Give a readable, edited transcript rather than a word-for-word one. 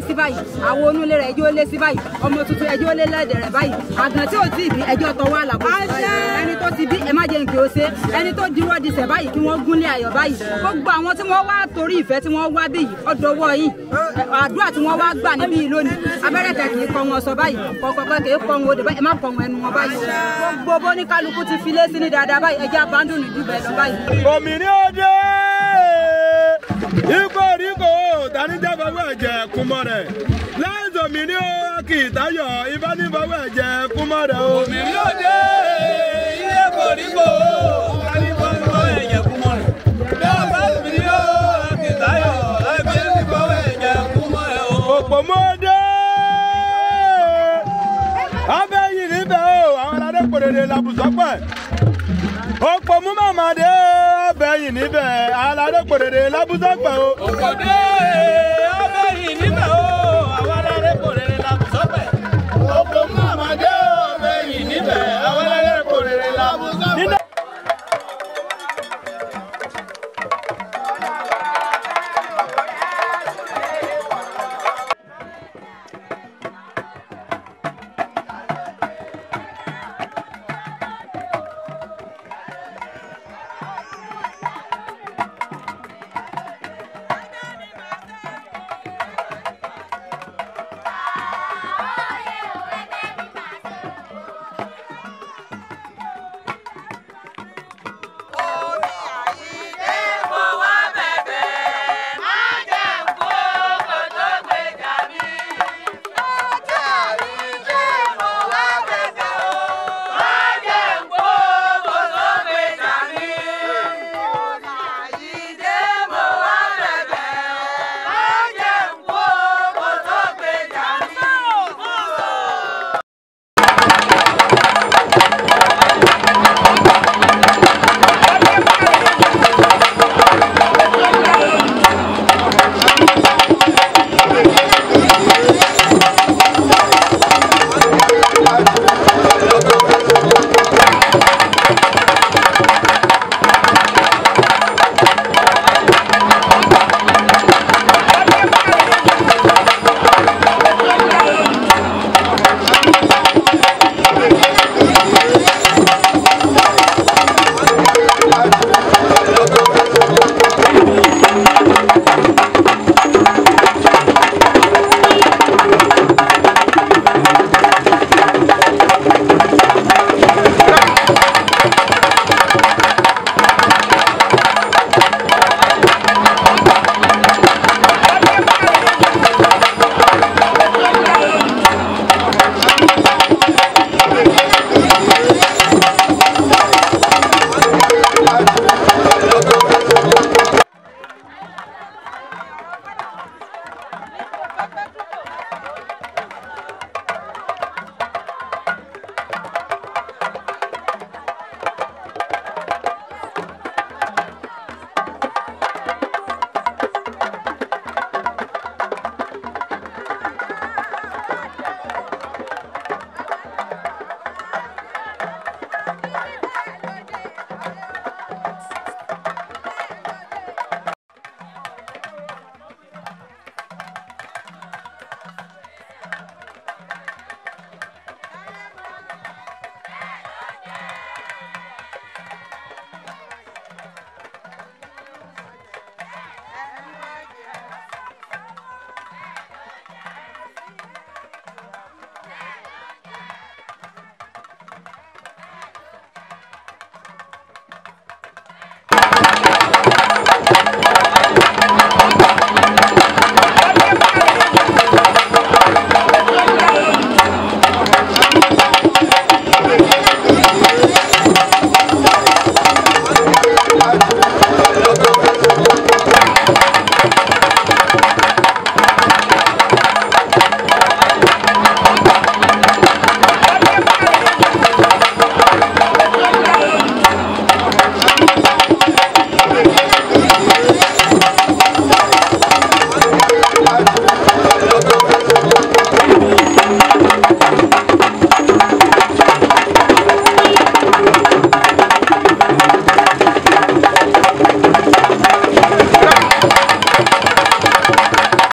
sí báyìí, àwọn onúlé rẹ̀ ẹjọ́ lé sí báyìí, ọmọ tuntun ẹjọ́ lé lẹ́dẹ̀ rẹ̀ báyìí, àgàn tí ò tí ì bí ẹjọ́ tọwọ́ àlàbò báyìí, ẹni tó ti bí ẹ má jẹ́ nǹkan ó ṣe, ẹni tó diwọ́ disẹ̀ báyìí kí wọ́n gúnlé ayọ̀ báyìí. Gbogbo àwọn tí wọ́n wá torí ìfẹ́ tí wọ́n wá bí yìí ọ̀dọ̀wọ́ yìí, àdúrà tí wọ́n wá gbà níbí yìí lónìí, abẹ́rẹ́ kẹ̀ kì í kọ́ wọn sọ báyìí, kọ̀kọ̀kọ̀ kì í kọ́ wọn odò báyìí, ẹ má kọ́ wọn ẹnu wọn báyìí. Gbogbo bó ní kálukú ti filé sí ní dáadáa báyìí, ẹjẹ́ abandon jù bẹ́ẹ̀ lọ báyìí. Òmìnir òde ìkórìkò tani jẹ́ fọwọ́ ẹ̀jẹ̀ kúmọ́ rẹ̀ láìsí òmìnir kì í tayọ̀ ifá ní fọwọ́ ẹ̀jẹ̀ kúmọ́ rẹ̀ o. Òmìnir òde ilé kòríkò tani fọwọ́ ẹ̀jẹ̀ kúmọ́ rẹ̀ láìsí òmìnir kì í tayọ̀ ifá ní fọwọ́ ẹ̀jẹ̀ kúmọ́ rẹ̀ o. Òpòmọ́dé abẹ́ yìí níbẹ̀ o, àwọn aládé pòrèrè làbùsọ́pẹ̀. Òpòmú màmàdé abẹ́ yìí níbẹ̀, aládé pòrèrè làbùsọ́pẹ̀ o. Òpòdé